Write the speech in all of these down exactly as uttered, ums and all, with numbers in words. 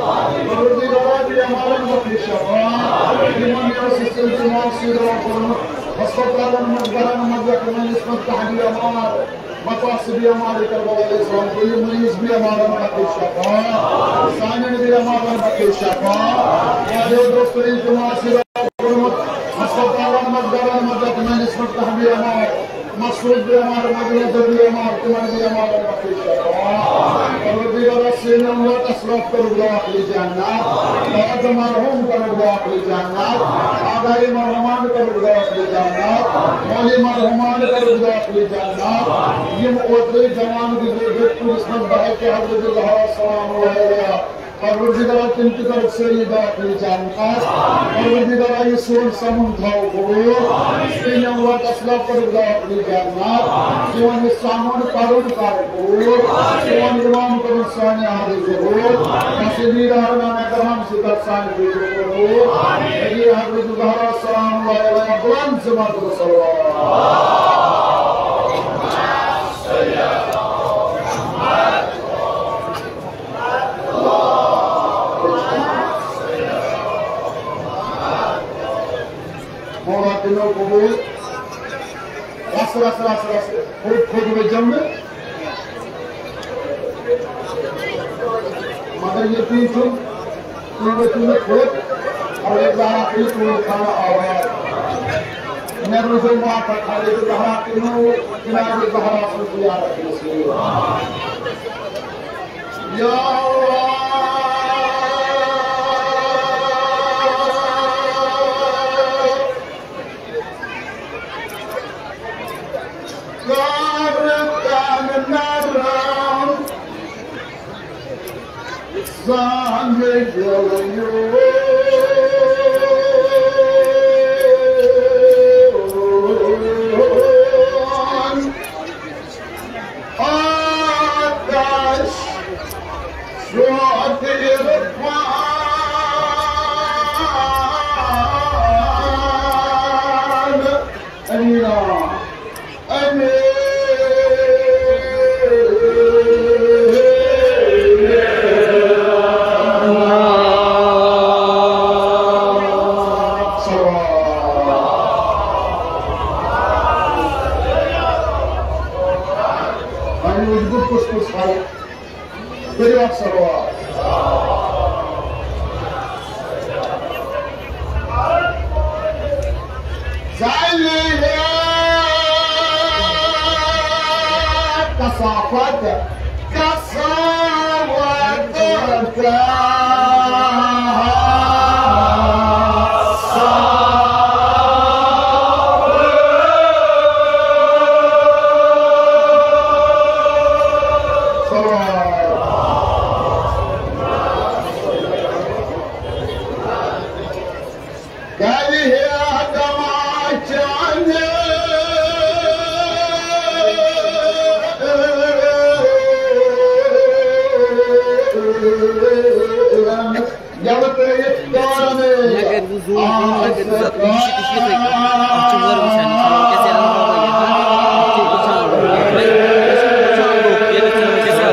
پروردگارا، بیمارن بخش شفا۔ یمن یۄس یہِ سلسلہٕ چھُ یِوان سیٖدھا کوٚرمُت، ہسپتالن منٛز، گرن منٛز، یتھ منٛز یُس منٛز کانٛہہ بیمار، متاثر بیمار کربلا علیہ السلام، بیٚیہِ مریض بیمارن بخش شفا۔ سانٮ۪ن بیمارن بخش شفا۔ واریاہو دوستو ییٚلہِ تِم آسہِ کوٚرمُت، ہسپتالن منٛز، گرن منٛز، یتھ منٛز یُس منٛز کانٛہہ بیمار، مخصوص بیمار، مریض بیمار، تِمن بیمارن بخش شفا۔ پروردگارا، سٲنۍ اموات اسلاف کٔرٕکھ داخل جنت۔ تاج مرحوم کٔرٕکھ داخل جنت۔ آبائی مرحومان کٔرٕکھ داخل جنت۔ مولی مرحومان کٔرٕکھ داخل جنت۔ یِم اوترٕ جوان گُزرے گٔے پُلس منٛز بحق حضرت زہرا سلام اللہ علیہا۔ پروردگارا، تِم تہِ کٔرٕکھ سٲری داخل جنت۔ پروردگارا، یہِ سون سمُن تھاو قبول۔ سٲنۍ اموات اسلاف کٔرٕکھ داخل جنت۔ سون یہِ سمُن پرُن کر قبول۔ سون امام کٔرٕن سانہِ عہدٕ ظہور۔ مسجد رحمان کرام سۭتۍ کر سانہِ خٲطرٕ قبول۔ نبی حضرت زہرا سلام اللہ علیہا بلند ذمہ صلوات۔ مولا دِنو قبول۔ رس، رس، رس، رس۔ کھوٚت، کھوٚت مےٚ جمنہٕ۔ مگر یقین چھُم، تُہۍ ؤتھِو مےٚ کھوٚت، اور ایک بار آپ کو تُہُنٛد خانہ آباد۔ مےٚ روٗزو معاف، خالد زہرا کِنو، جناب زہرا سٕنٛز زیارت نصیب۔ یا اللہ، کر تن نرم سانہِ دِلہٕ یون۔ آتش شوق عرفان۔ امینا۔ امین۔ وۄنۍ وٕچھ بہٕ کُس کُس فرق۔ کٔرِو اکھ صلوات۔ زالہِ ہے کثافت، کثافت۔ گرِ ہے دما چانہِ۔ یلہٕ ترٲیِتھ کارنے۔ مےٚ کَرِ وۄنۍ zoom in، مےٚ کَرِ وۄنۍ زیادٕ۔ یہِ چھِ، یہِ چھِ یِتھَے کٔنۍ۔ اَتھ چھِ وَر وٕچھان، یہِ چھِ وٕچھان، یہِ چھِ وٕچھان لوٗکھ۔ یہِ چھِ وٕچھان لوٗکھ، ییٚتہِ چھِ وٕچھان زیادٕ۔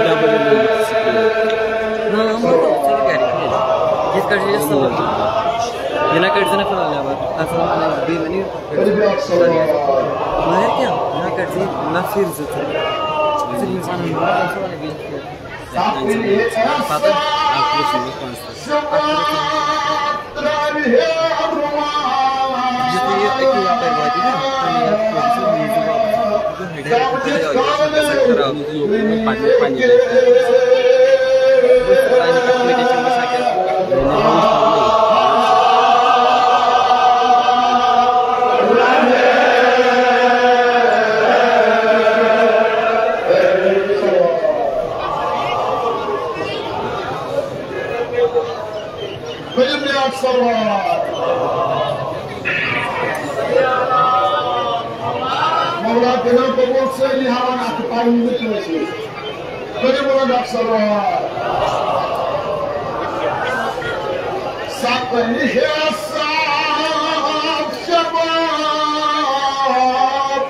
نہ، مطلب، ژٕ کَر یہِ؟ یِتھ کٔنۍ چھِ یہِ سورُے۔ یہِ نہ کٔرۍ زِ نہٕ فِلحال نٮ۪بر۔ اَتھ چھِ وَنان بیٚیہِ وَنہِ یہِ۔ مگر کیٛاہ؟ نہ کٔرۍ زِ، نہ پھِر زِ ژٕ۔ ژٕ یِم سَنان، ژٕ وَنان بیٚیہِ پھِر۔ پَتہٕ اَکھ وٕچھ مےٚ پانَس پٮ۪ٹھ۔ اَکھ وٕچھ مےٚ۔ یُتھُے یہِ أکِس یَپٲرۍ واتہِ نا، تَمہِ یَپٲرۍ چھُ میٖر صٲب واپَس یِوان۔ پَنٕنہِ، پَنٕنہِ جایہِ۔ کٔرِو مےٚ اکھ صلوات۔ مولا دِنو قبول سٲری ہاوان اَتھٕ پَنٕنۍ نہٕ کٲنٛسہِ۔ کٔرِو وۄنۍ اکھ صلوات۔ سَتَن حِساب شباب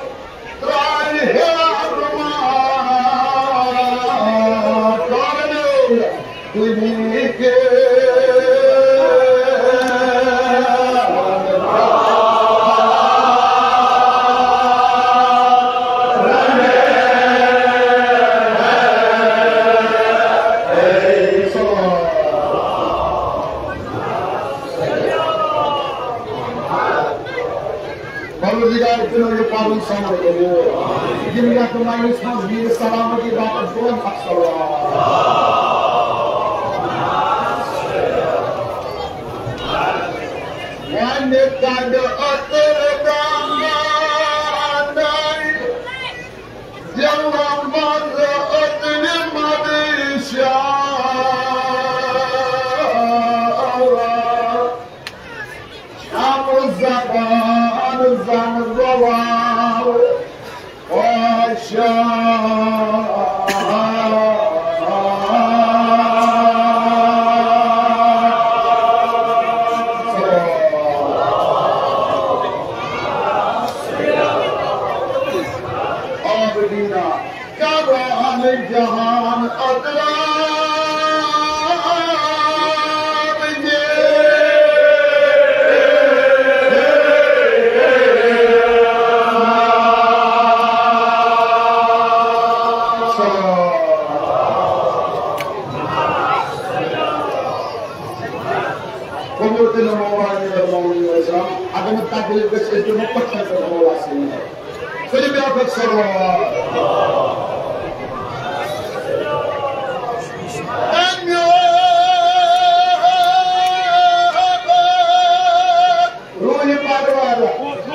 ترٛاوِ ہے رُوان۔ کارنہِ دُنیہِکۍ پروردگار، دِنو یہِ پَرُن سَمٕجھ قبوٗل۔ یِم یَتھ مجلس منٛز میٖرِ سلامتی باپتھ دُعا اکھ صلوات۔ وۄنۍ کَڑ عطر دانَے دِلہٕ منٛز عطرِ مَدٕ شارا۔ ہم زبان زن زوال آشا۔ عابدینہ۔ کران جہان اطراب یہ۔ قبول کٔرِو مولا علی المومنین علیہ السلام۔ اگر نہٕ تکلیف گژھِ، أسۍ دِمو پٔتھر پٮ۪ٹھ مولا سٕنٛدِ۔ کٔرِو بیٛاکھ اکھ صلوات۔ اَمیُک روحِ پرور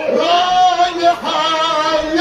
رایحان۔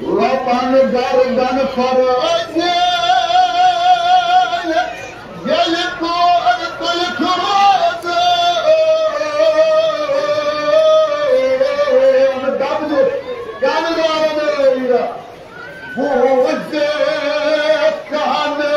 لَبَن گردن فرٲیِتھ، ییٚلہِ تور تُلہِ فِروزَن دَبنہِ، کَنہٕ دارَن ٲیرَن۔ بوٗزِتھ کَنہٕ۔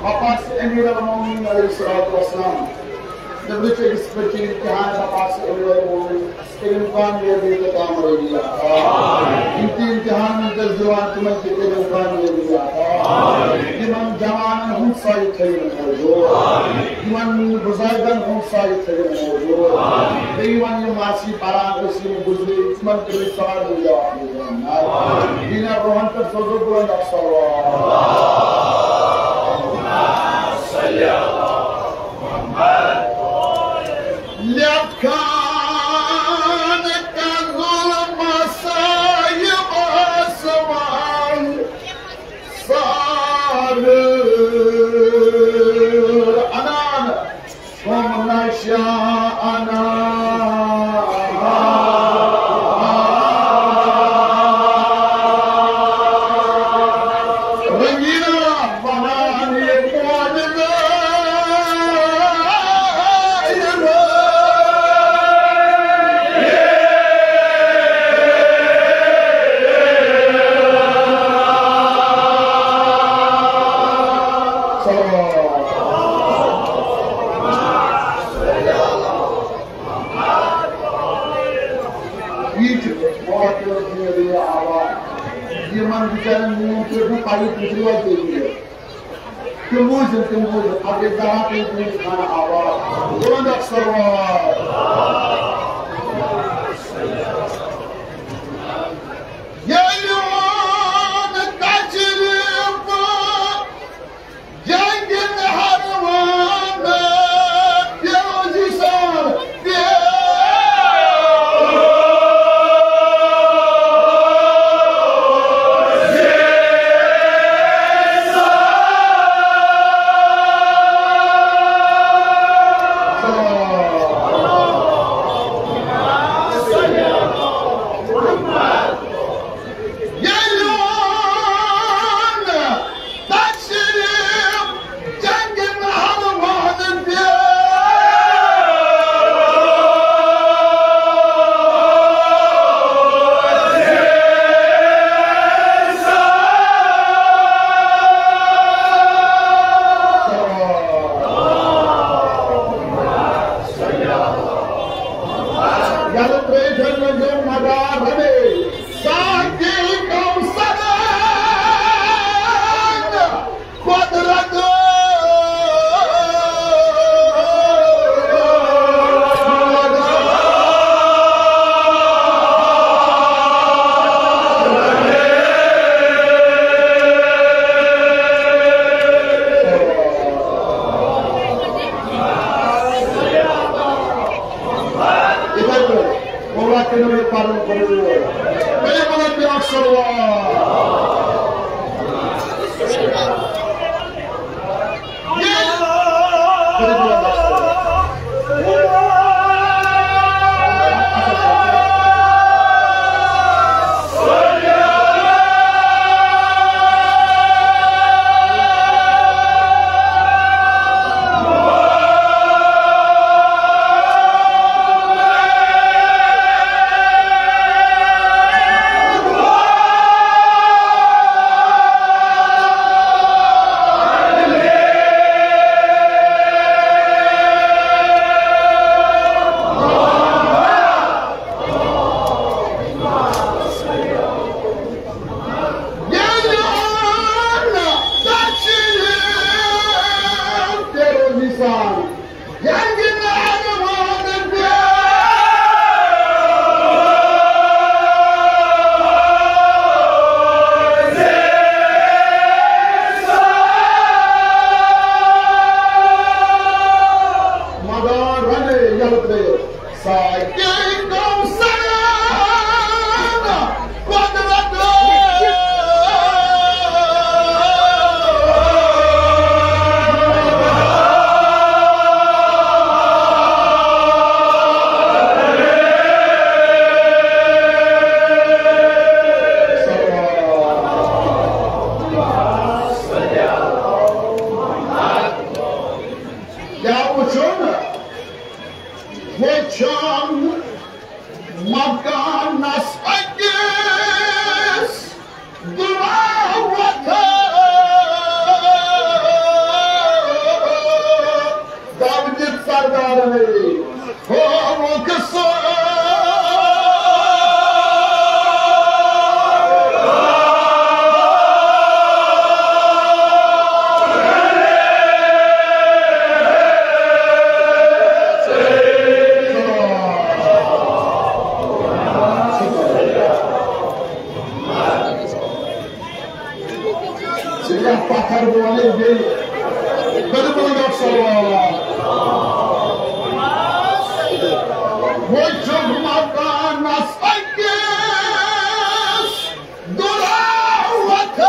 عباس امیر المومنین علیہ الصلوۃ والسلام۔ مےٚ وٕچھ أکِس پٔتۍ کِنۍ امتحان عباس امیر المومنین۔ کٔرِن کامیٲبی تہٕ کامیٲبی عطا۔ یِم تہِ امتحانن پٮ۪ٹھ دِوان، تِمن تہِ کٔرِن کامیٲبی عطا۔ یِمن جوانن ہُنٛد سایہِ تھٲیِن موجود۔ یِمن بُزرگن ہُنٛد سایہِ تھٲیِن موجود۔ بیٚیہِ یِمن یِم ماسی پران ٲسۍ، یِم گُزرے، تِمن کٔرِن سارنٕے جواب۔ دیٖنہ روحن پٮ۪ٹھ سوزو بلند اکھ صلوات۔ لٮ۪کھان کَنزُل مصائب آسمان سارٕ اَنان۔ یہِ چھُ واقعہٕ میرے آواز۔ یِمن بِچارٮ۪ن میون کیُتھ نہٕ پَیی، تِم چھِ وۄنۍ ژےٚ نِش۔ تِم بوٗزِو، تِم بوٗزِو، اَتھ گٔے زٕ ہَتھ تہٕ وُہ خانہٕ آباد۔ بُلند اکھ صلوات۔ ییٚلہِ ووٚن تشریٖف جنگِ نہروان، پیوزی سان، پیوزی سان۔ ییٚلہِ ووٚن تشریٖف جنگِ نہروان، پیوزی سان۔ یلہٕ ترٛٲوِتھ ؤنۍزیو مدار ہمے، ساقی کوثر قدرت۔ یِتھَے پٲٹھۍ، مولا کٔرِو یہِ پَرُن قبوٗل۔ بیٚیہِ وَنو بیٛاکھ صلوات۔ مدار رنے یلہٕ ترٛٲیِتھ۔ ساقی کوثر قدرت۔ کیٛاہ وٕچھُن؟ وٕچھُن مکانس أکِس دُعا وۄتھان۔ دَب دِتھ سردارن ہووُکھ سُہ۔ سیاہ پتھر بولے بیٚیہِ۔ بِلکُل ڈاکٹر صٲب۔ وۄنۍ چھُ مکانس أکِس دُراوتھٕ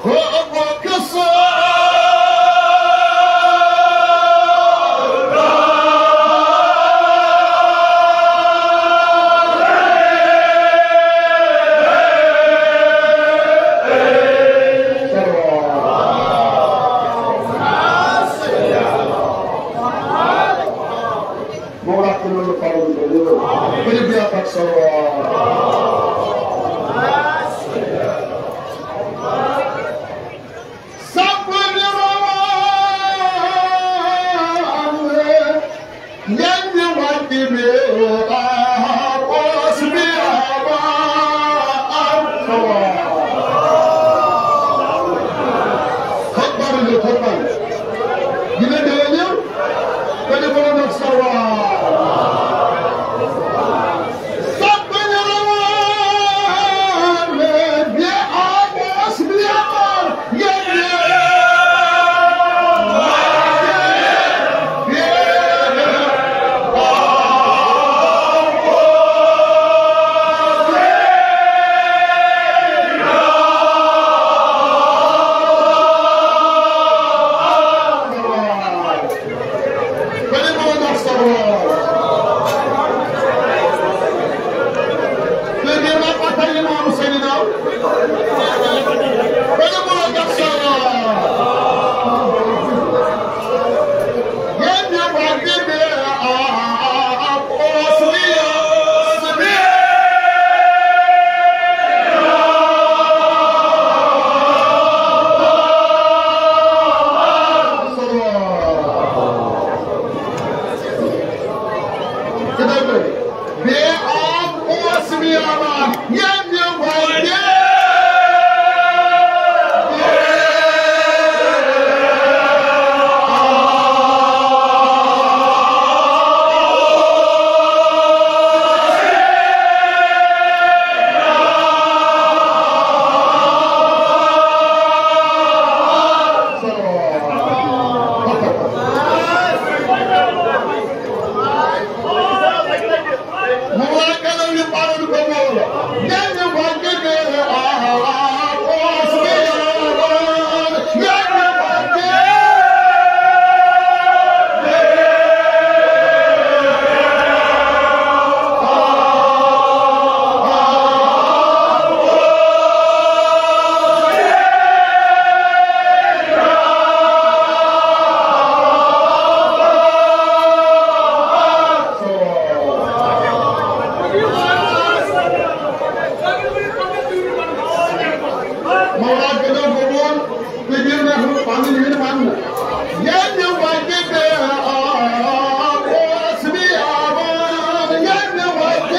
ہووُکھ سُہ۔ مولا کٔرِو قبول، تُہۍ دِیِو مےٚ پنٕنۍ ہِن وننہٕ۔ ییٚمہِ وتہِ مےٚ آب اوس بیاوان، ییٚمہِ وتہِ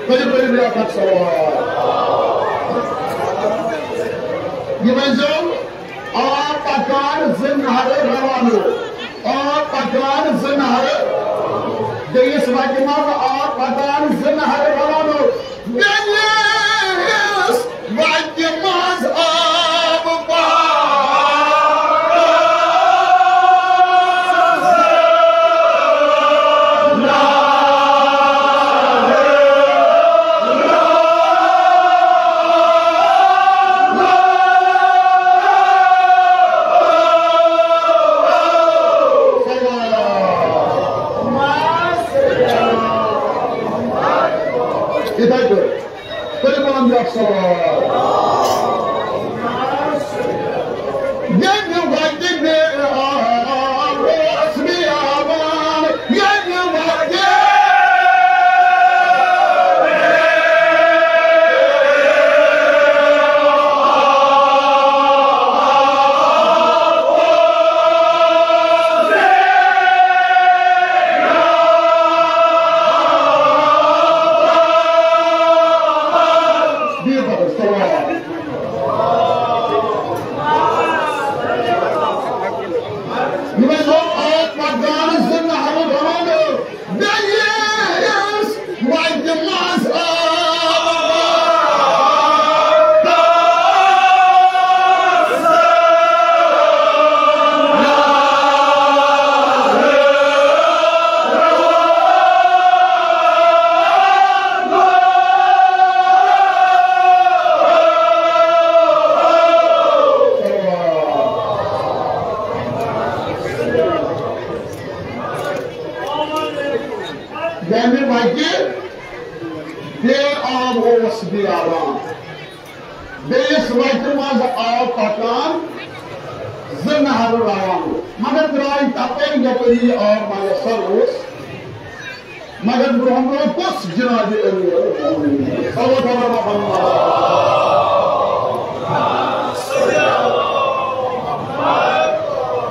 تُلِو، تُلِو، بیٛاکھ اکھ سوال۔ یہِ ؤنۍزیو، آب پکان زٕ نہرٕ روانہٕ۔ آب پکان زٕ نہرٕ۔ بیٚیِس وَتہِ منٛز آب پکان زٕ نہرٕ روانہٕ۔ بیٚیِس وَتہِ منٛز آب پکان۔ یِتھَے پٲٹھۍ۔ تُلِو پَنُن بیٛاکھ سوال۔ ییٚمہِ وَتہِ مےٚ آب اوس بیاوان، ییٚمہِ وَتہِ۔ بِہِو خۄدایَس حوالہٕ۔ یِمَے لوٗکھ آب پَتہٕ گانَس زٕ نہرٕ روانہٕ۔ بیٚیِس وَتہِ منٛز آب۔ ییٚمہِ وَتہِ بے آب اوس بیاوان، بیٚیِس وَتہِ منٛز آو پَکان زٕ نہرٕ روان، مگر درٛاے تَپٲرۍ یَپٲرۍ یہِ آب میسر اوس۔ مگر برونٛہہ برونٛہہ کُس جناب امیر؟ صلوات علی محمد۔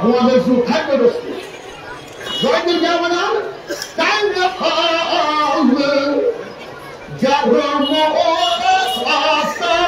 بہٕ وَنہٕ سُہ کھٹہٕ روٚستُے۔ ذٲکِر کیٛاہ وَنان؟ تَمہِ حالہٕ گرم اوس آسان۔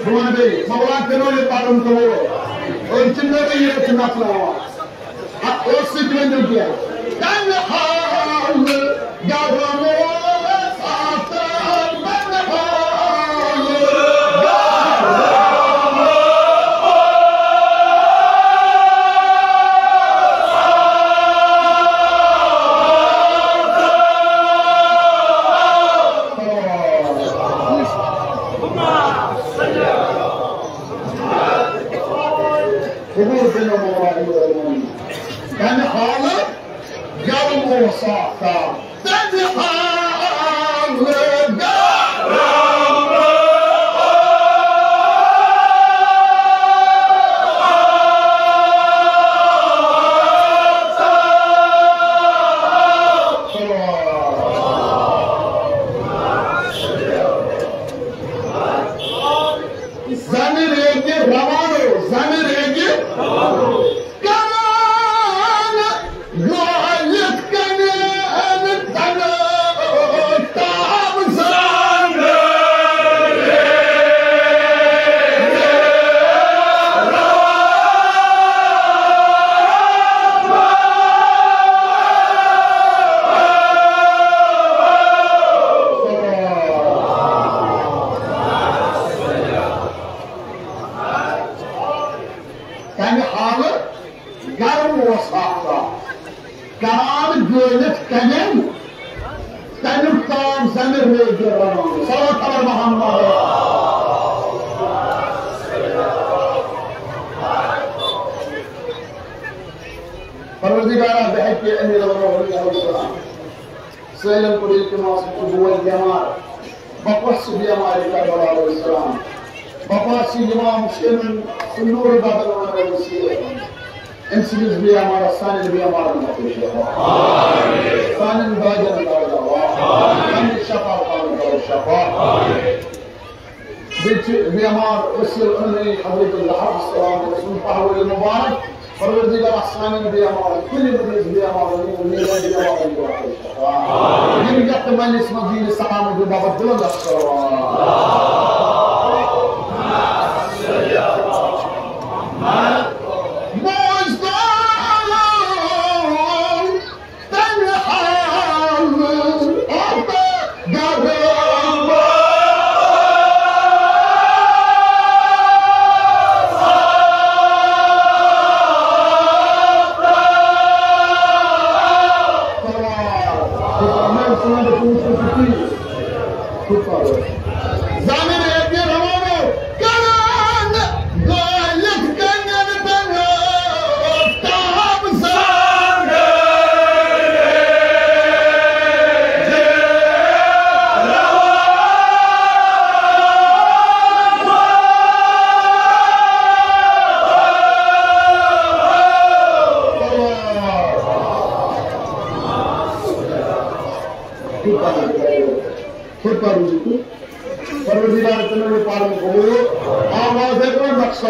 بہٕ وَنہٕ بیٚیہِ، مولا کٔرِو یہِ پَرُن قبوٗل۔ أڑۍ چھِنہٕ مےٚ یہِ چھِ نَژناوان۔ اَتھ اوس سُہ تہِ ؤنِو کینٛہہ۔ تَمہِ حالہٕ گرم اوس آسان، تَمہِ حالہٕ گرم۔ قبول کٔرِو مولا علی۔ تَمہِ حالہٕ محمد۔ پروردگارا، بحق امیر المؤمنین علیہ السلام، سٲلِم کوٚر التماس، بہٕ چھُس بوے بیمار، بہٕ پوشہٕ بیمارِ کربلا علیہ السلام، بہٕ پوشہٕ امام حسینن سُہ نور بدل علیہ السلام۔ أمۍ سٕنٛدِس بیمارس، سانٮ۪ن بیمارن مۄکلٲیِو شفا۔ سانٮ۪ن دادٮ۪ن کر دوا۔ پننہِ شفا پانہٕ کرو شفا۔ بیٚیہِ چھِ بیمار وسیل أنٛدری حضرت زہرا السلام سُنٛد پہلوی مبارک۔ پروردگار، سانٮ۪ن بیمارن، کُلہِ مٔریٖض بیمارن، یِمن نیرن بیمارن دوا کٔرِو شفا۔ یِم یتھ مجلس منٛز دینِ سلامت دِن، بابا بلند اکھ صلوات۔ بوزتو تمہِ حال اتھ گرٕ۔ زانن ابن روانو کران گٲلِتھ کنن بنو تاب سان۔ خود پروردگار تمن پالن قبول۔ آواز ہے کوئی مقصد۔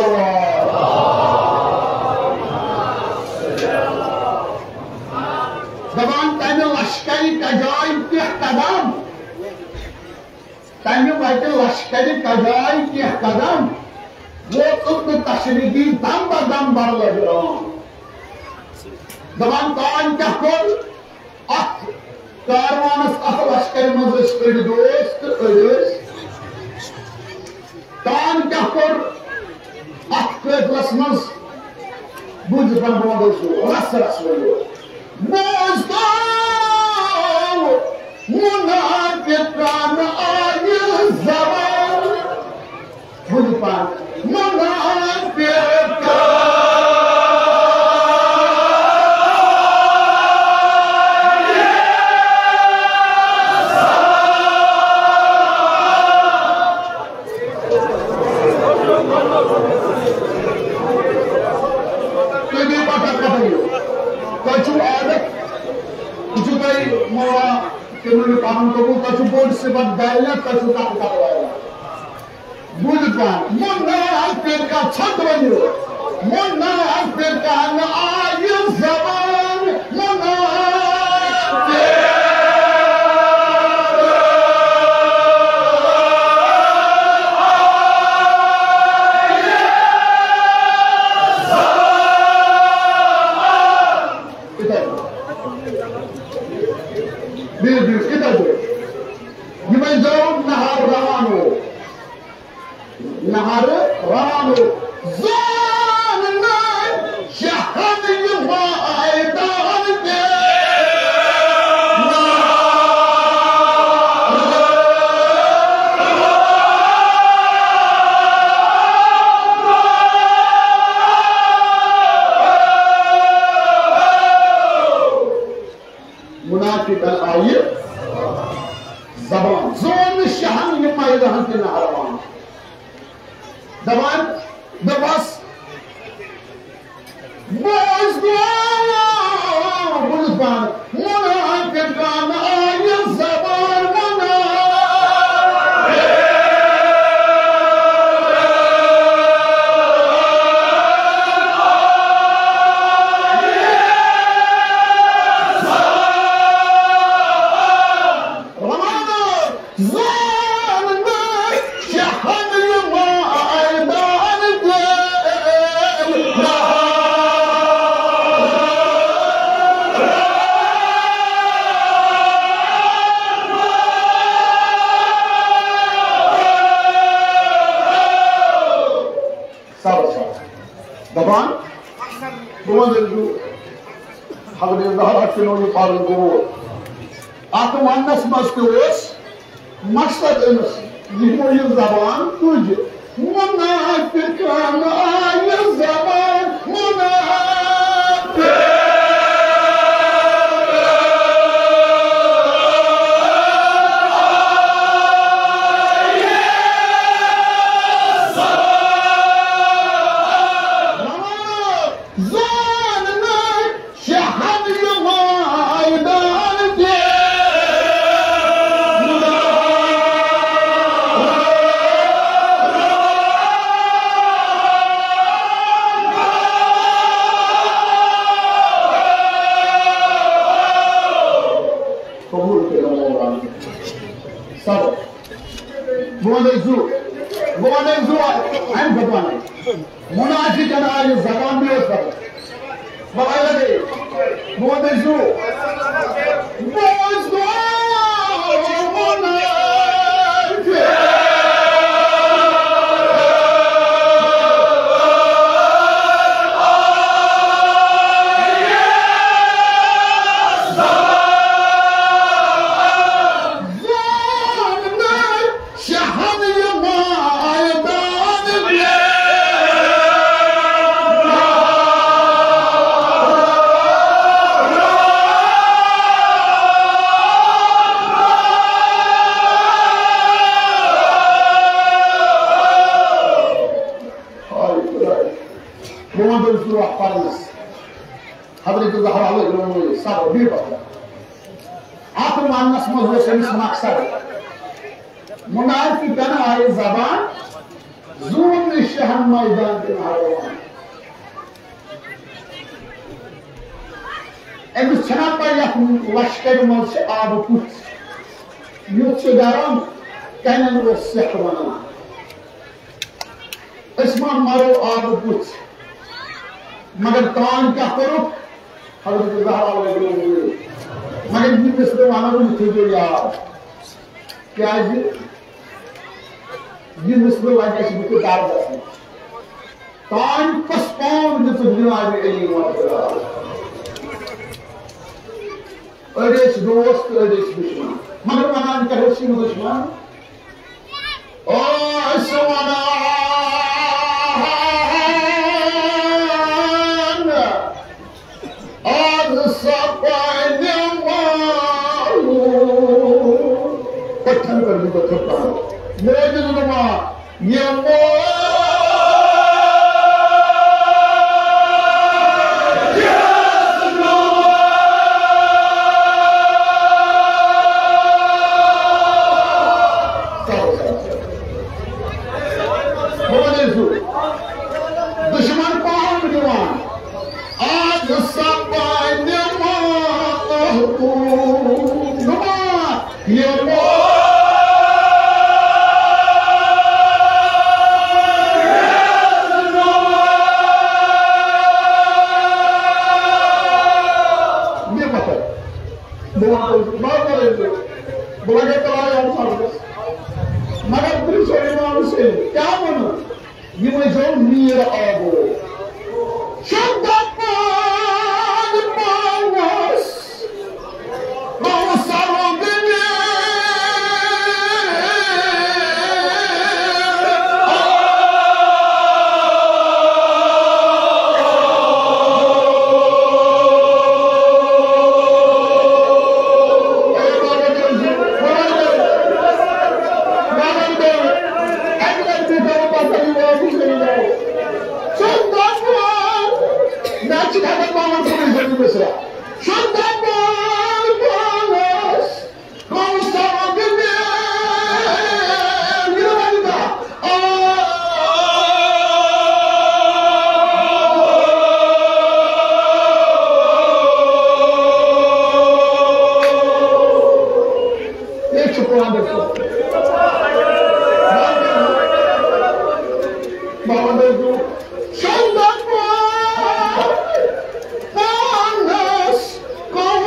دپان تمہِ لشکرِ کجایہِ کینٛہہ قدم، تمہِ وتہِ لشکرِ کجایہِ کینٛہہ قدم، ووتُکھ نہٕ تشریٖفی دم بدم بر لگان۔ دپان تام کیٛاہ کوٚر؟ اتھ کاروانس، اتھ لشکرِ منٛز ٲسۍ أڑۍ دوست تہٕ أڑۍ ٲسۍ۔ تان کیٛاہ کوٚر اتھ قٲفلس منٛز؟ بوٗزِو پنُن، بہٕ ونہو سُہ رس رس ؤنِو۔ بوزتو منافقن آیہِ زبان۔ بوٗزِو پانہٕ۔ منافق۔ تُہۍ بیٚیہِ پتہ کتھ یِیِو۔ تۄہہِ چھُو عادت، یہِ چھُو تۄہہِ مولا تِمن پنُن قبول، تۄہہِ چھُو بوٚڑ صفت دالیا، تۄہہِ چھُو کتھ کتھ واریاہ۔ بوٗزِو پانہٕ، منافقہ ژھۄٹھ ؤنِو۔ منافقن آیہِ زبان، منافق۔ یِتھَے پٲٹھۍ۔ بِہِو، بِہِو، یِتھَے پٲٹھۍ۔ یِمَے زیوٗٹھ نہر روانو۔ نہر روانو۔ زاننہٕ شہن یہِ مٲدان تہِ۔ منافقن آیہِ زبان۔ زون نہٕ شہن یہِ مٲدان تہِ نہروان۔ دپان، دوٚپس، بوز گوٚو، بوز پانہٕ، منافقن آیہِ زبان، منافق۔ صبر، صبر۔ دپان، بہٕ وَنہٕ أمِس، حضرت زہرا چھُ نوٚو یہِ پَرُن گوٚو۔ اَتھ وَننَس منٛز تہِ اوس مقصد أمِس، یِمو یہِ زبان تُج، منافقن آیہِ زبان منافق۔ زاننہٕ شہر یہِ مٲدان تہِ۔ قبول کٔرِو مولانا۔ صبر۔ بہٕ وَنَے زٕ، بہٕ وَنَے زٕ، اَمہِ پَتہٕ وَنَے۔ منافقن آیہِ زبان، مےٚ اوس پَتہ۔ بہٕ وَنَے، بہٕ وَنَے زٕ۔ بہٕ اوسُس دُعا منافق۔ شہر یہِ مٲدان۔ بہٕ وَنہٕ تۄہہِ ژور پَرنَس۔ حضرت زہرا علیہ السلام صبر، بیٚیہِ پَتہٕ۔ اَتھ وَننَس منٛز اوس أمِس مقصد۔ منافقن آیہِ زبان، زوٗن نہٕ شہن مٲدان تہِ نہٕ روان۔ أمِس چھَنا پَے یَتھ لَشکَرِ منٛز چھِ آبہٕ پُژھ، یُتھ چھُ گرم، کَنٮ۪ن اوس سٮ۪کھ وَنان۔ أسۍ ما مَرو آبہٕ پُژھ؟ مگر تام کیٛاہ کوٚرُکھ؟ حضرت زہرا علیہ السلام۔ مگر یہِ مِثلہٕ وَنو، یہِ تھٲیزیو یاد۔ کیٛازِ یہِ مِثلہٕ لَگہِ اَسہِ بُتھِ دَردَس منٛز۔ تام postpone دِژٕکھ جناب علی محمد۔ أڑۍ ٲسۍ دوست تہٕ أڑۍ ٲسۍ دُشمن۔ مگر وَنان کیٛاہ ٲسۍ یِم دُشمن؟ آ، أسۍ وَنان، آز سپدِ معلوم۔ پٔٹھن پٮ۪ٹھ دِتو تھپھ۔ موجود نما یِمو۔ بہٕ وَنَے زٕ۔ دُشمن پہم دِوان۔ آز سپدِ محبوب نما یِمو۔ مےٚ پَتہ۔ بہٕ وَنہٕ تۄہہِ، بہٕ وَنہٕ تۄہہِ، بہٕ لَگے تَلایہِ اَتھ سَمجھَس۔ مگر برٛونٛہہ چھُ اِمام حُسین کیٛاہ وَنان؟ یہِ ؤنۍزیو میٖر آبو۔ چھُ دَپان پانَس، کوثر گٔنٛڈِتھ۔ مےٚ چھِ کھسان پانَس کُنُے زوٚن مِصرا۔ چھُ دَپان پانَس، کَم سَمَکھ مےٚ یہِ وَنہِ دا۔ آ، یہِ چھُ پانَس۔ بابا دوستو، شۄنٛگان پانَس، کَم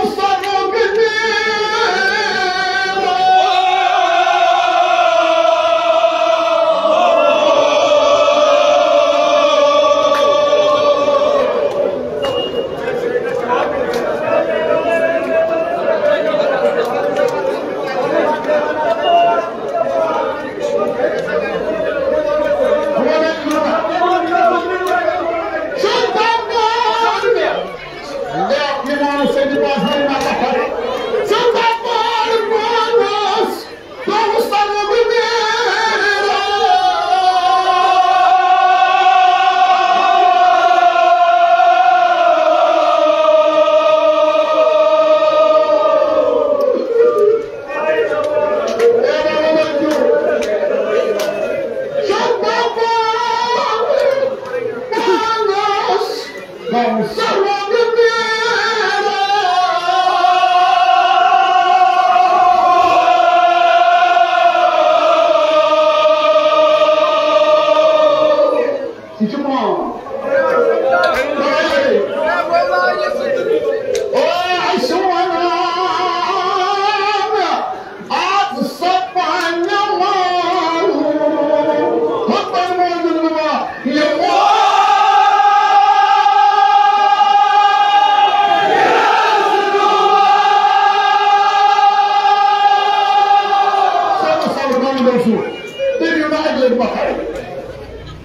اگلے مکھر۔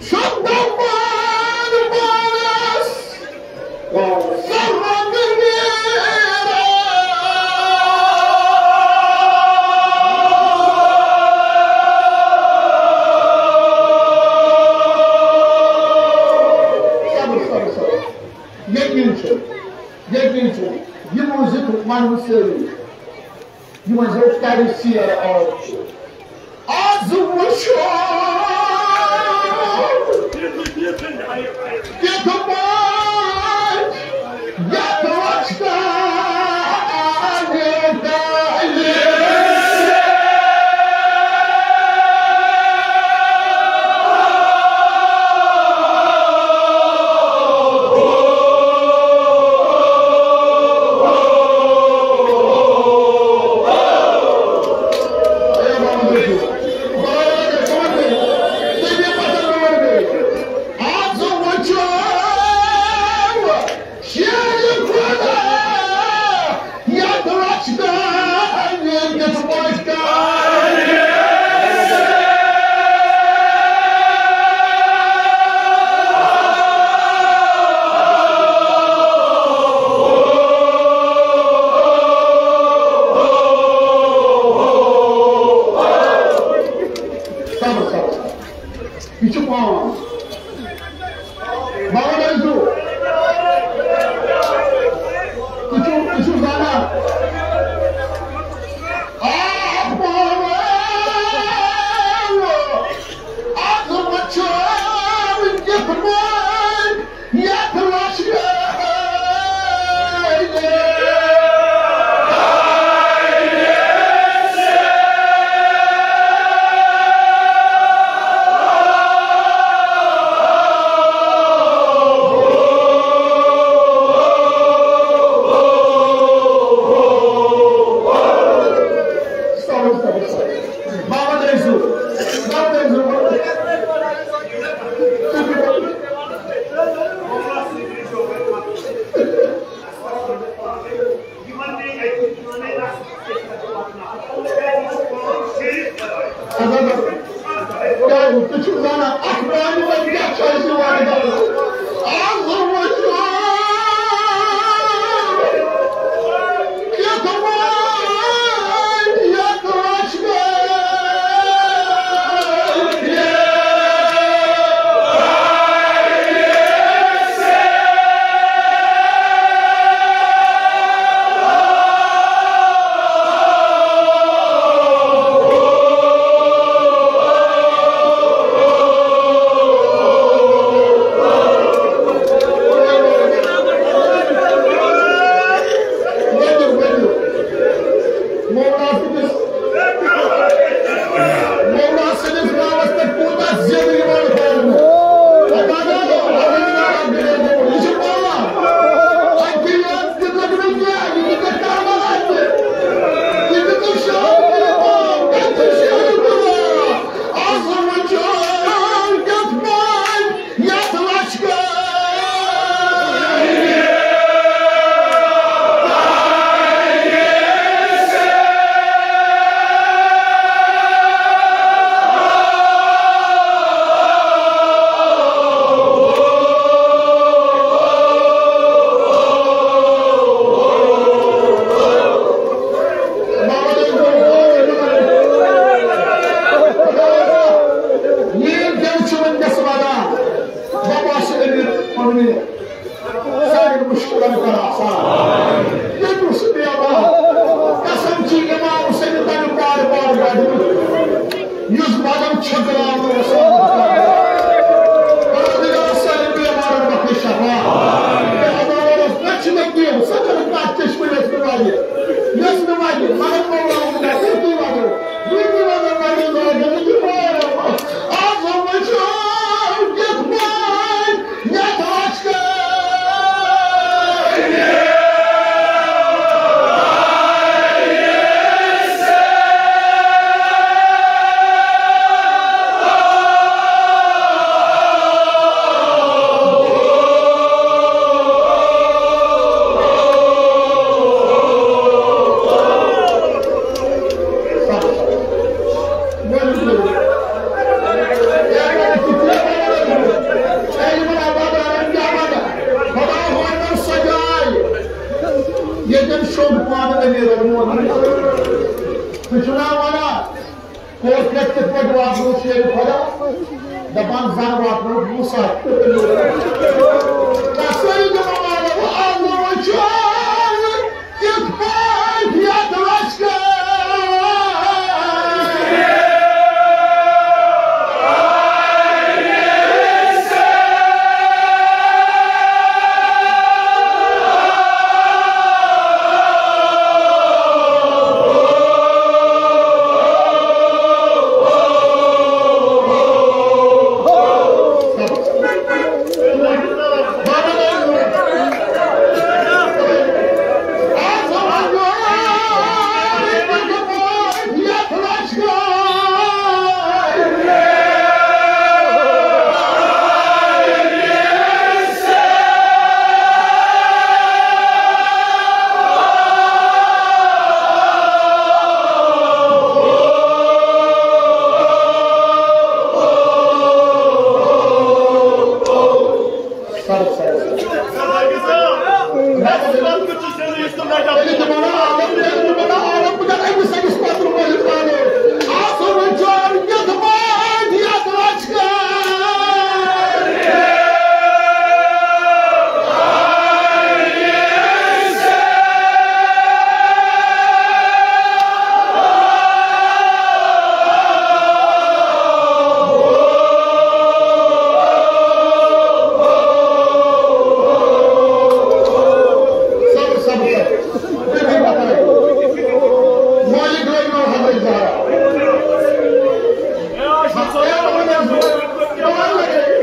شُکر دپان پانس، زرن نیران۔ صبر، صبر، صبر۔ یقین چھُ، یقین چھُ، یِمو زٕ ونہٕ سٲری۔ یِمن زن کَرِ سیر آب چھُ۔ آز وٕچھو کِتھ پٲٹھۍ یتھ وۄستان گژھِ۔ صبر، صبر۔ یہِ چھُ پان۔ بابا ٲسِو۔ تُہۍ چھِو، تُہۍ چھِو زانان۔ آ، بابا۔ آ، بابا چھُ وٕنکیٚس پٲٹھۍ یَتھ لَشہِ۔ بابا دٔسِو، بابا دٔسِو۔ کیٛازِ؟ تُہۍ چھِو زانان، اَتھ دانہِ منٛز کیٛاہ چھُ اَسہِ یِوان کرنہٕ؟ آز وٕچھو، کِتھ پٲٹھۍ یَتھ لَشہِ مولانا سٕنٛدِس، مولانا سٕنٛدِس ناوَس پٮ۪ٹھ کوٗتاہ زیادٕ یِوان کرنہٕ۔ یہِ چھُ پاوان۔ اَتہِ یہِ تہِ لَگہِ نہٕ کینٛہہ، یہِ تہِ گژھِ کَرُن اَتہِ۔ یہِ تہِ گژھِ شٲعِر پاوان، تَتہِ چھُ شٲعِر پاوان۔ آز وٕچھو کِتھ پٲٹھۍ یَتھ لَشہِ ییٚمۍ کیٛازِ چھِ وٕنکیٚس وَنان، بابا چھِ أمِس پَنٕنۍ سانٮ۪ن مُشکِلَن کَران آسان۔ ییٚتہِ اوس بیمار، قسم چھِ اِمام حُسین تَمہِ پارٕ پارٕ گَنٛڈُن، یُس بَدَن چھٔکراونہٕ اوس آمُت۔ پروردگار سانٮ۪ن بیمارَن بخش شفا۔ اے اللہ، مےٚ چھِ مےٚ دِل، سۄ چھَنہٕ کَتھ چشمہٕ یۄس مےٚ وَنہِ، یۄس مےٚ وَنہِ، مگر مولا ووٚن مےٚ، تُہۍ تُہۍ وَنو، تُہۍ تُہۍ وَنو، مگر یہِ وَنہِ، یہِ چھُ واریاہ۔ آز وٕچھو کِتھ پٲٹھۍ یَتھ لَشہِ کِتھ پٲٹھۍ واتنووُکھ شیرِ خۄدا؟ دَپان زَن واتنووُکھ موسیٰ۔ تَس سٲری دَپان، "آز وۄنۍ چھُ کِتھ پٲٹھۍ یَتھ لَشکَر؟"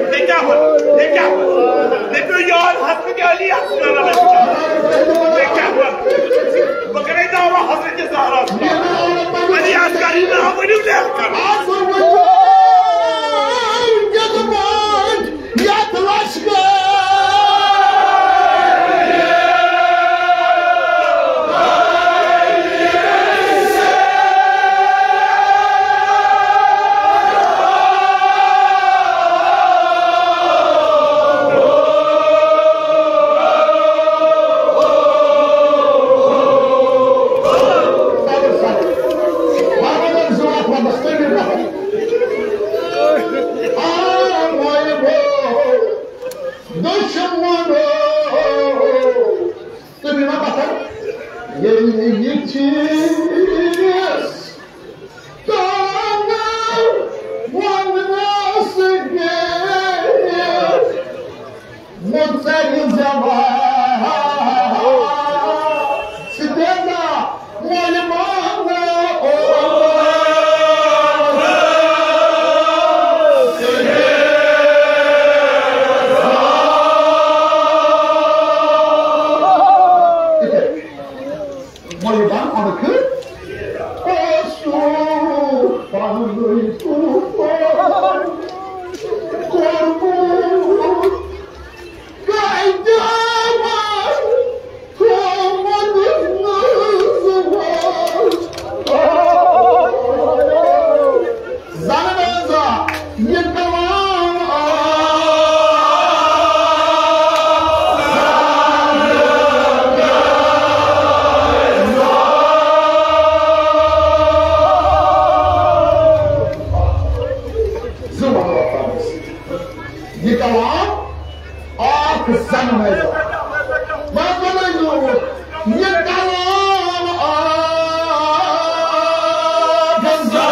مےٚ کیٛاہ ووٚن؟ مےٚ کیٛاہ ووٚن؟ مےٚ پیوٚو یاد حضرت علی اصغر علیہ السلام۔ مےٚ کیٛاہ ووٚن؟ بہٕ کَرَے دعویٰ حضرت زہرا۔ علی اصغر یی نہٕ، ؤنِو لیکھن۔ یَتھ لَشکَر۔ دُشمنو، تُہۍ مےٚ پَتھر، ییٚلہِ یہِ چیٖز تانہٕ وَننَس گٔیَس مُژَرِ زَبان، سُہ دِنا مول مانا او۔ مولوی بان اَمہٕ کھٕ اوسُکھ پَنُن طوٗفان کوٚرمُت۔ قٲیدٕ وَن تھوٚومُت نہٕ زُوَس۔ زَنہٕ نہٕ زانٛہہ یہِ کلام آو۔ زٕ وَنہٕ رۄپَس۔ یہِ کلام اکھ زنہٕ نظر۔ بس بنٲیِو۔ یہِ کلام اکھ زنہٕ۔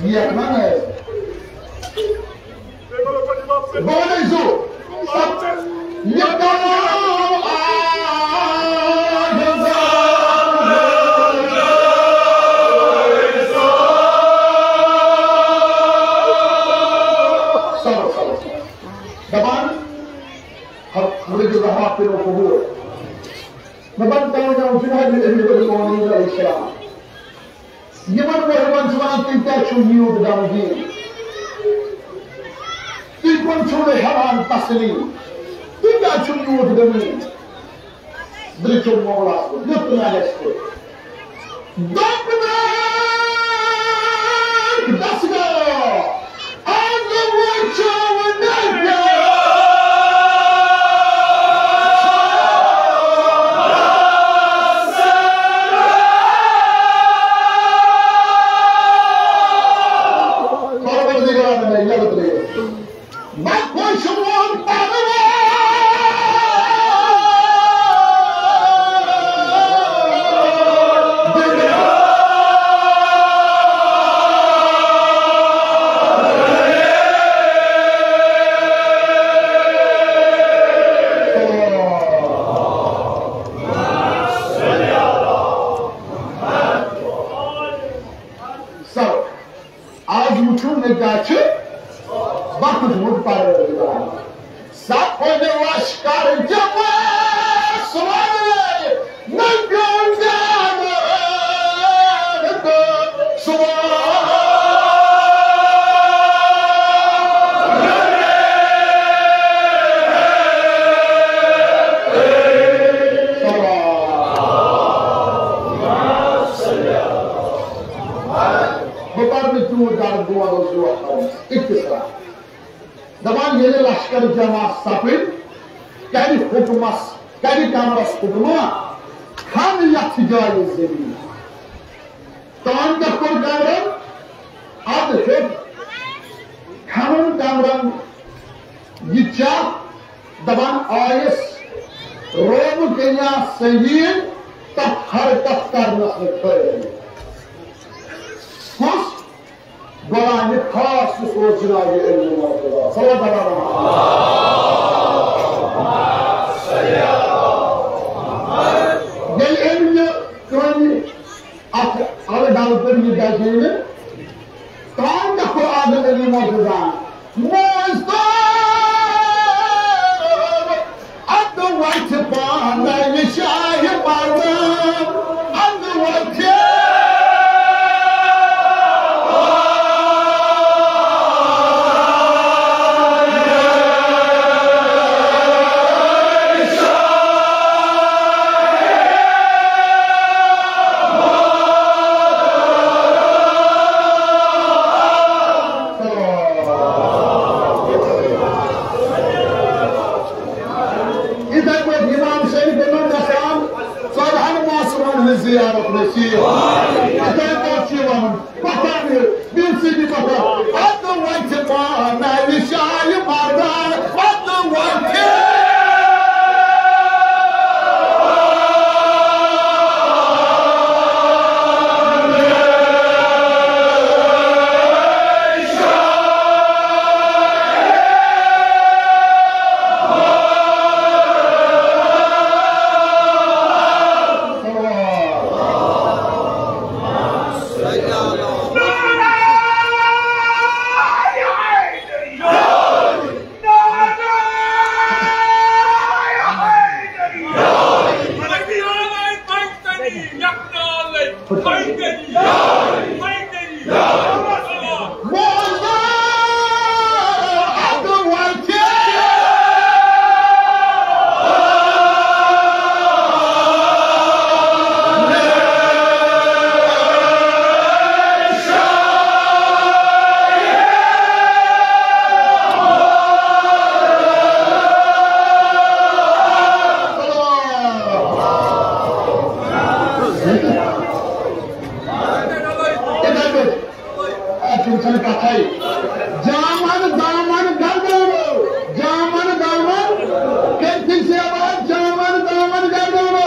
یہِ ہٮ۪کہٕ نا نٲیِتھ؟ بہٕ وَنَے زُو۔ یہِ کلام آ صبر، صبر۔ دَپان، حضرت زہرا پِرو قبوٗل۔ دَپان، تَوَے جناب جناب نبی علیہ السلام۔ یِمن مُلحِدن چھُ وَنان، تُہۍ کیٛازِ چھِو یوٗت غمگیٖن؟ تُہۍ کُن چھِو نہٕ ہٮ۪وان تسلیٖم؟ تُہۍ کیٛازِ چھِو یوٗت غمگیٖن؟ دٔچھُن مولاہس کُن، دیُت نالٮ۪س کُن۔ دوٚپنَکھ، دَسہٕ گوٚو، آز وٕچھو نہٕ۔ اختصار۔ دپان ییٚلہِ لشکر جمع سپٕدۍ، کرِ حُکمس، کرِ قمرس حُکمہ، کھن یتھ جایہِ زٔمیٖن۔ تان کیٛاہ کوٚر قمرن؟ ادٕ ہیوٚت کھنُن قمرن یہِ چاہ، دپان آیس روم کنیا سنگین، تتھ حرکت کرنس نہٕ ٹھٔہرِتھ۔ کُس؟ غلام خاص یُس اوس جناب علم مرتضیٰ صلی اللہ علیہ وسلم۔ ییٚلہِ أمۍ یہِ کٲنی اتھ الہٕ ڈلہٕ کٔر، یہِ گژھِ نہٕ تام تہِ کوٚر آز علم مرتضیٰ۔ موج تو ادٕ وتھِ پانہٕ یہِ شاہہِ مردان، ادٕ وتھِ۔ یِتھے پٲٹھۍ اِمام شریٖفَن منٛز گژھان ژۄدہَن موسمَن ہٕنٛز زیارت نصیٖب۔ یِتھے پٲٹھۍ چھُ یِوان پَتھر، بیٚیہِ سۭتۍ پَتھر۔ اَدٕ وَتھِ پانَے شاہہِ مردان، اَدٕ وَتھِ۔ اَتھ چھُنہٕ کَتھَے۔ جامن دامن گردانو، جامن دامن کٔرتھٕے سیوا، جامن دامن گردانو۔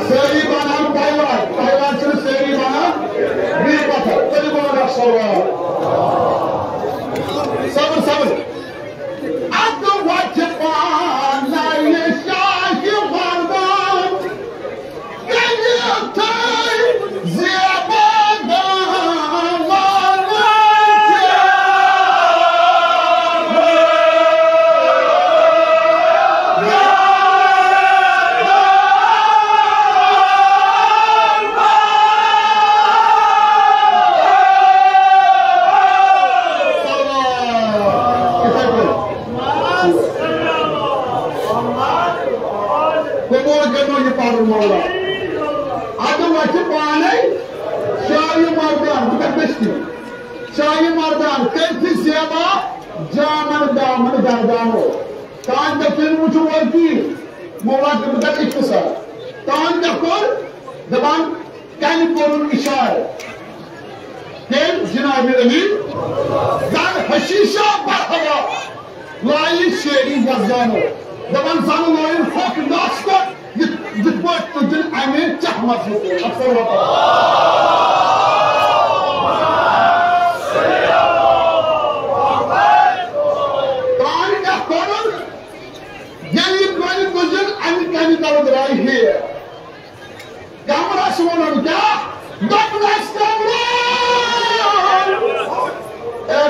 سٲری بنان پہلوان، پہلوان چھِنہٕ سٲری بنان۔ بیٚیہِ پتھر، تیٚلہِ گوٚو رسول۔ صبر، صبر۔ ادٕ وتہِ پانے شاہہِ مردان، ییٚلہِ تۄہہِ زیبا گام قبول کرنو یہ پرُن مولا۔ ادٕ وتھِ پانے شاہہِ مردان، بہٕ کرٕ دٔستی۔ شاہی مردان کٔرۍ تھٕے زیبا، جامن دامن گردانو۔ تان دٔچھِنۍ وٕچھُن ورکی، مولا کٔرمٕژ اختصار۔ تان کیٛاہ کوٚر؟ دپان، کنہِ کوٚرُن اشارٕ۔ تٔمۍ جناب علی، زن حشیشہ برہوا، لایہِ شیری یزدانو۔ دپان، زن لٲیِن پھۄکھ نس تہٕ یِتھ، یِتھ پٲٹھۍ تُجِن اَمہِ چہمس یِتھ پٲٹھۍ۔ اکثر وقت۔ ترٛامہِ کیٛاہ کوٚرُن؟ ییٚلہِ یہِ گۄڈٕ تُجِن، اَمہِ کَنہِ تَلہٕ درٛاے ہیر۔ کمرس ووٚنُن کیٛاہ؟ دوٚپنس، کمرس! اے،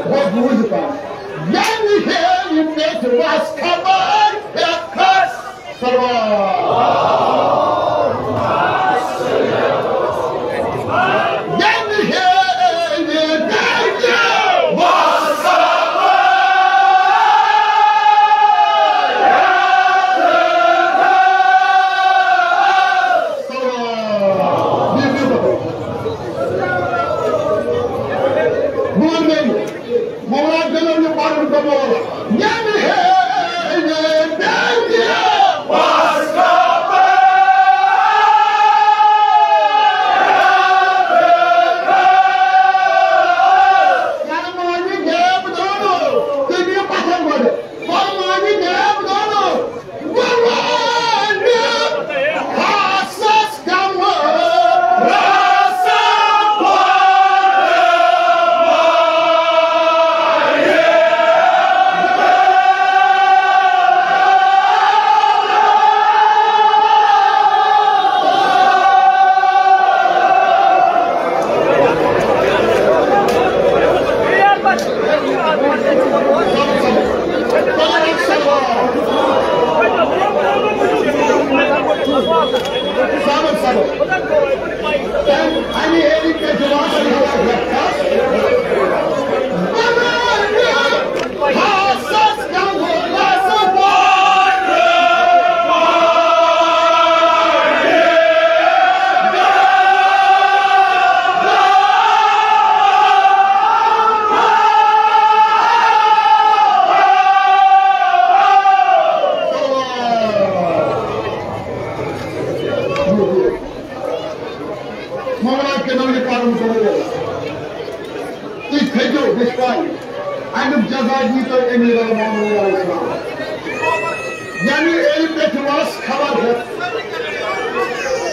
گوٚو بوٗزِو کانٛہہ۔ ییٚمہِ ہیرِ پٮ۪ٹھ وَس خبر پھٮ۪کھ کھس۔ صلوات۔ ییٚمہِ ہیرِ پٮ۪ٹھ وَس خبر۔ صلوات۔ بِہِو، بِہِو۔ بہٕ وَنہٕ بیٚیہِ۔ مولا جلو یہِ پَرُن قبول۔ ییٚمہِ ہے یہِ بیٚیہِ۔ یَنہٕ مٲنِو غیب دٲنو، تُہۍ دِیِو پَتھر گۄڈٕ۔ فرمانہِ غیب دانو، فرمانہِ خاصس کم راسا مولا کٔرِو یہِ پَرُن قبوٗل۔ تُہۍ کھٔتِو، مےٚ چھِ پَے، اَمیُک جزا دِیِو تُہۍ أمیٖر المومنیٖن علیہ السلام۔ یعنی ییٚلہِ پٮ۪ٹھٕ وَس خبر ہٮ۪تھ،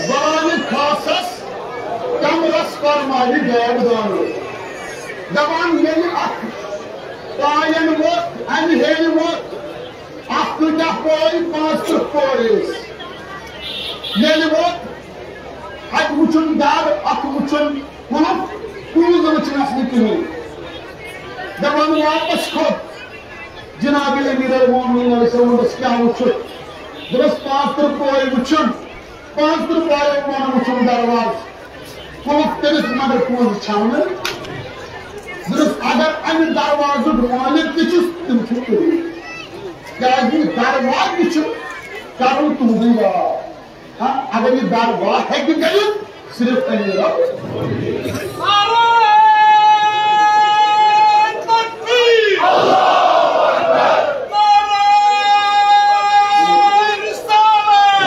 بہٕ آیہِ خاصَس کمرَس فرمانہِ غیب دانو۔ دَپان ییٚلہِ اَتھ پایَن ووت، اَمہِ ہیٚرِ ووت، اَتھ کۭتیٛاہ پورِ؟ پانٛژترٕٛہ پورِ ٲسۍ۔ ییٚلہِ ووت، اَتہِ وُچھُن در، اَتھ وُچھُن قُلُف، کُنہِ زَن وُچھنَس نہٕ کِہیٖنۍ۔ دَپان واپس کھوٚت جناب امیر المومنین علیہ السلام، دوٚپمَس، کیٛاہ وُچھُتھ؟ دوٚپمَس، پانٛژترٕٛہ پورِ وُچھُن، پانٛژترٕٛہ پورِ ووٚن وُچھُن دروازٕ۔ قُلُف کٔرِتھ مگر پونٛسہٕ چھَو نہٕ۔ دوٚپمَس، اگر اَمہِ دروازُک مٲلِک تہِ چھُس، تِم چھِ تُہی۔ کیٛازِ یہِ دروازٕ تہِ چھُ کَرُن تُہُنٛدُے یاد۔ ہاں، اگر یہِ دروازٕ ہیٚکہِ کٔرِتھ، صرف أمیٖر۔ نعرہ تکبیر! نعرہ رسالت!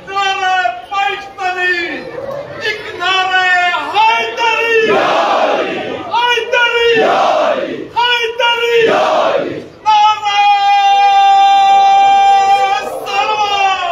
نعرہ پشتنی! ایک نعرہ حیدری! حیدری! حیدری! نعرہ سلوات!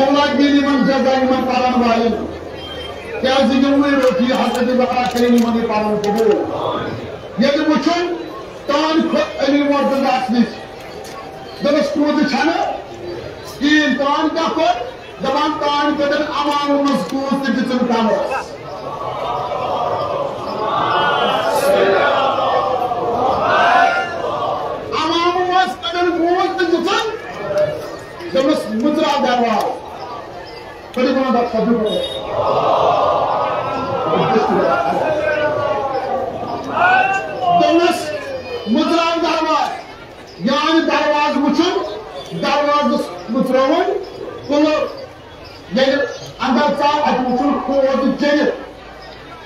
مولا دِیِن یِمن جزا یِمن پرن والٮ۪ن، کیازِ یِموٕے رٔٹۍ یہِ حضرت زہرا کٔرِن یِمن یہِ پرُن قبول۔ ییٚلہِ وٕچھُن تان کھوٚت علی معتزس نِش، دوٚپُس، کوٗتاہ چھنہٕ کِہیٖنۍ، تان کیٛاہ کھوٚت؟ دپان، تان کٔڑٕن عوامو منٛز کوٗژ تہٕ دِژٕن کمرس۔ عوامو منٛز کٔڑٕن کوٗژ تہٕ دِژٕن، دوٚپنس، مُژراو دروازٕ۔ کٔڑِو وَنان، دَپ، سَتھ دیُت۔ دوٚپنس، مُژراو دروازٕ۔ یعنی دروازٕ وٕچھُن، دروازَس مُژرٲوٕنۍ کُلہٕ۔ ییٚلہِ اَندر ژاو، اَتہِ وٕچھُن ہوز جٔرِتھ،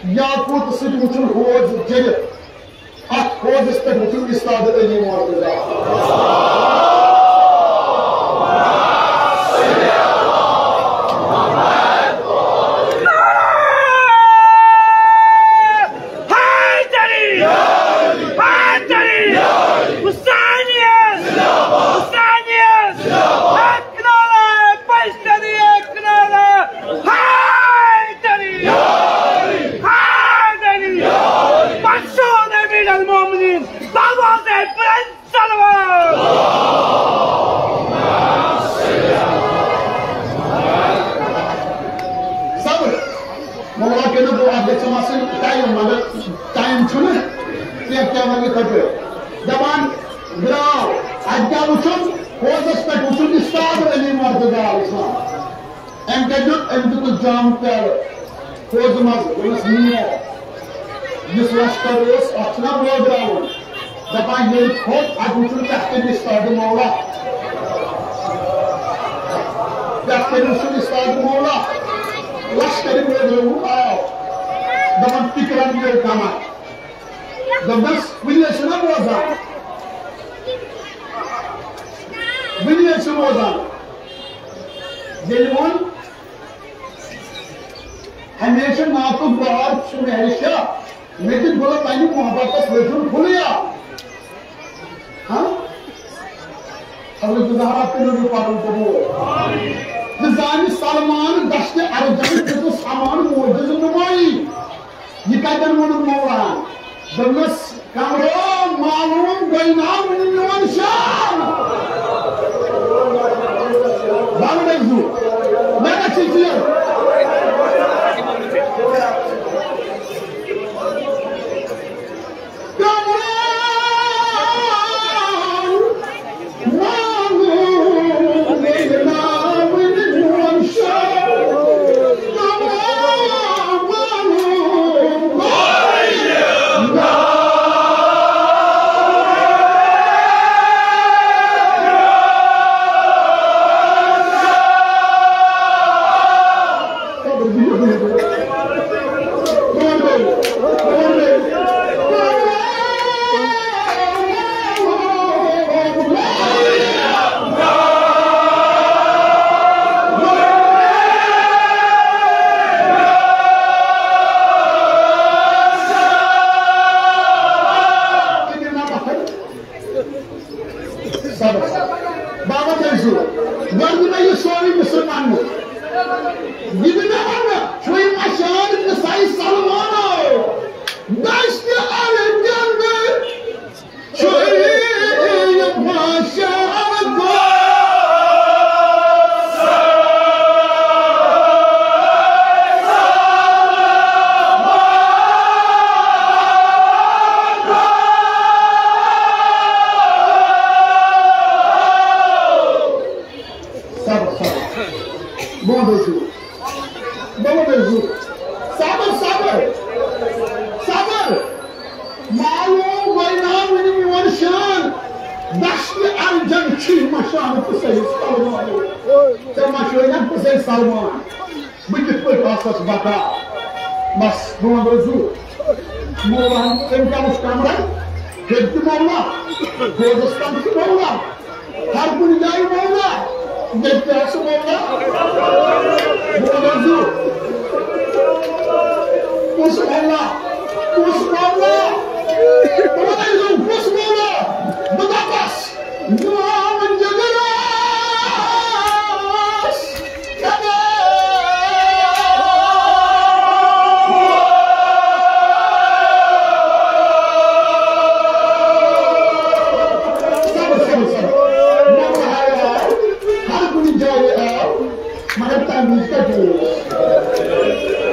یاقوٗت سۭتۍ وٕچھُن ہوز جٔرِتھ۔ اَتھ ہوزَس پٮ۪ٹھ وٕچھُن اُستاد علی مرتضیٰ۔ حیدری! حیدری! حسینیت! حسینیت! حق نعرہ! پشتری! حق نعرہ! حیدری! حیدری! مقصود امیر المومنین! دروازے بلند! صلوات! صبر۔ مولا کٔرِو دُعا، گژھِ آسٕنۍ ٹایم، مگر ٹایم چھُنہٕ کینٛہہ، کیٛاہ وَنہِ خٲطرٕ۔ دَپان درٛاو، اَتہِ کیٛاہ وٕچھُن؟ ہوزَس پٮ۪ٹھ وٕچھُن اُستاد علی مرتضیٰ علیہ السلام۔ أمۍ کیٛاہ دیُت؟ أمۍ دیُتُس جامہٕ پیالہٕ۔ پوٚز منٛز دوٚپنَس، "نیر، یُس لشکر اوس، اَتھ چھُنہ بٲگراوُن؟" دَپان، ییٚلہِ کھوٚت، اَتہِ وُچھُن پٮ۪ٹھ کَنہِ اُستاد مولا۔ پٮ۪ٹھ کَنہِ وُچھُن اُستاد مولا۔ لشکر بٲگرٲوُن آو۔ دَپان، فِکرَن گٔے کَمر۔ دوٚپنَس، "وُنہِ ٲسِو نہ بوزان؟ وُنہِ ٲسِو بوزان؟" ییٚلہِ ووٚن، ہمیشہ ناکُک بہار چھُ مہرِ شاہ، مےٚ تہِ گوٚو پننہِ محبتس ویژھُن پھُلیا۔ ہاں؟ حضرت زہرا تہِ لوٚگ پنُن قبول۔ تہٕ زانہِ سلمان دشتِ ارجن دیُتُس امان معجزٕ نمٲیی۔ یہِ کتٮ۪ن ووٚنُن مولاہن؟ دوٚپنس، کمرو معلوم گٔے نا وُنہِ میون شان۔ بنگلے زو۔ مےٚ کتہِ چھِ چیٖز؟ کمرو صبر۔ بابا تٔمۍ سُنٛد۔ گۄڈٕ دِمے یہِ سورُے مِصر پننُے۔ یہِ دِ مےٚ وَنہٕ، چھُے مَشان قصے سلمانو۔ دشتِ عربیَن چھُے مَشان۔ صبر، صبر۔ بہٕ وَنہٕ تۄہہِ زٕ۔ بہٕ وَنہٕ تۄہہِ زٕ۔ صبر، صبر۔ صبر۔ معلوم گوٚو نا وُنہِ میون شان۔ دشتِ ارجن چھُے مَشان قصے سلمانو۔ ژےٚ مَشٲنۍ قصے سلمان۔ بہٕ کِتھ پٲٹھۍ آسس بکار؟ بس، بہٕ وَنہٕ تۄہہِ زٕ۔ مولا، أمۍ کیٛاہ اوس کمرن؟ ہیٚرِ تہِ مولا، گوجس تل تہِ مولا، ہر کُنہِ جایہِ مولا، ییٚتہِ تہِ آسہِ مولا۔ بہٕ وَنہٕ تۄہہِ زٕ۔ کُس مولا؟ کُس مولا؟ بہٕ وَنہٕ تۄہہِ زٕ، کُس مولا؟ بہٕ دَپس، غلام جگراس۔ Mr. Bose.